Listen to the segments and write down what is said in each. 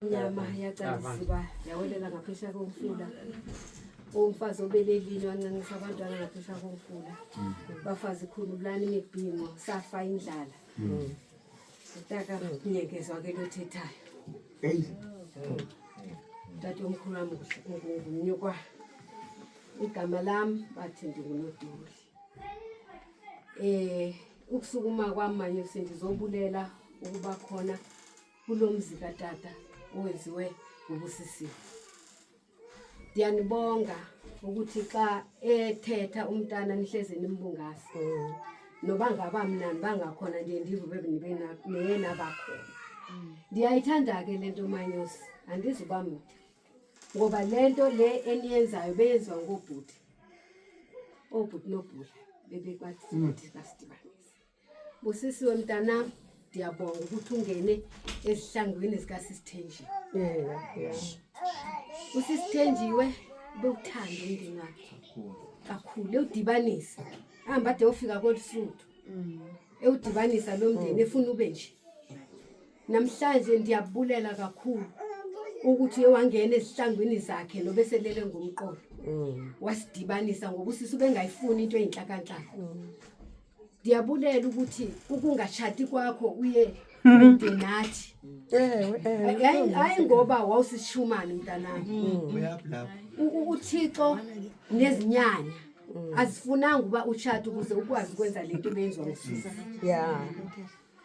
Inyama yacalisiba yawelela ngaphesheya komfula. Umfazi obelelile wancancisa abantwana ngaphesheya komfula. Bafazi khululani imibhinqo safa indlala. Utaka nyekezwa ke lothethayo. Tata omkhulu wami ngumnyukwa. Igama lam bathi ndinguNoduli. Ukusukuma kwami manje sendizobulela ukuba khona kulo mzi katata owenziwe ngubusisiwe. Ndiyanibonga ukuthi xa ethetha umntana nihleze nimbungasa. Noba ngaba mna bangakhona ndiye ndive ube nibe niye nabakhona. Ndiyayithanda ke le nto Manyosi, andizuba mde. Ngoba le nto le eniyenzayo beyenziwa ngoobhuti. Oobhuti noobhula bebekwathi ukuthi basidibanise. Busisiwe mntanam, ndiyabonga ukuthi ungene ezihlangwini zikaSisithenjiwe. USisithenjiwe bewuthanda umndeni wakhe kakhulu, ewudibanisa hamba ade ufika kolu Suthu, ewudibanisa lo mndeni efuna ube nje. Namhlanje ndiyabulela kakhulu ukuthi uye wangena ezihlangwini zakhe nobeselele ngomqolo, wasidibanisa ngoba usisi ubengayifuni into eyinhlakanhlaka. Ndiyabulela ukuthi ukungashati kwakho uye kude nathi. Ewe, ewe. Hayi ngoba wawusishumane mntanami. UThixo nezinyanya azifunanga uba utshate ukuze ukwazi ukwenza le nto ebenziwa ngusisi.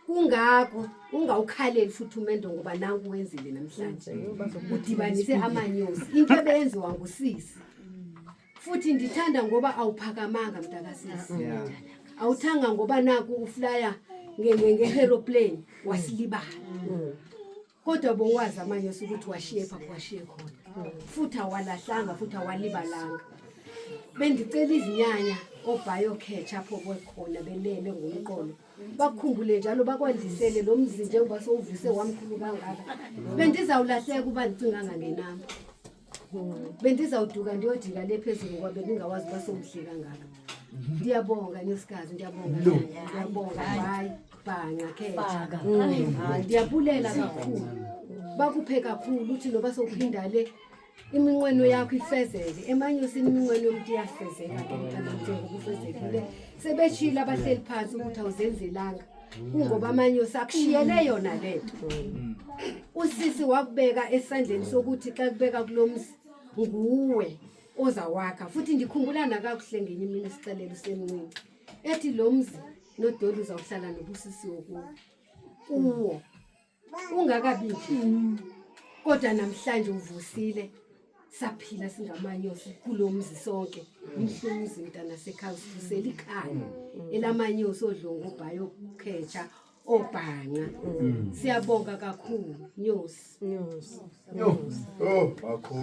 Kungako ungawukhaleli futhi umendo ngoba nanku wenzile namhlanje. Udibanise amanyosi, into ebenziwa ngusisi. Futhi ndithanda ngoba awuphakamanga mntakasisi. Awuthanga ngoba naku uflya nge-aeroplane wasilibala. Kodwa bowazi amanyosi ukuthi washiye pha washiye khona. Futhi awalahlanga futhi awalibalanga. Bendicela izinyanya obhayokhetsha apho bekhona belele ngomqolo. Bakukhumbule njalo bakwandisele lo mzi njengoba sowuvuse wamkhulu kangaka. Bendizawulahleka uba ndicinga ngangenami. Bendizawuduka ndiyojika le phezulu ngoba bendingawazi uba sowumhle kangaka. Ndiyabonga nyosikazi, ndiyabonga. Ndiyabonga hayi bhanqa khetsha. Ndiyabulela kakhulu. Bakuphe kakhulu uthi noba sowuphinda le iminqweno yakho ifezeke. Emanyosini iminqweno yomuntu iyafezeka ke mntana njengoba ufezekile. Sebeshilo abahleli phansi ukuthi awuzenzelanga. Kungoba amanyosi akushiyele yona lento. Usisi wakubeka esandleni sokuthi xa kubeka kulomzi nguwe ozawakha. Futhi ndikhumbula nakakuhle ngenye imini sixelela usemncinci. Ethi lo mzi noDoli uzawuhlala nobusisiwe kuwo. Kuwo. Ungakabikhi. Kodwa namhlanje uvusile saphila singamanyosi kulo mzi sonke. Umhle umzi mntana sekhaya usivusela ikhaya elamanyosi odlongo obhayo khetsha obhanqa. Siyabonga kakhulu nyosi. Nyosi. Oh, kakhulu.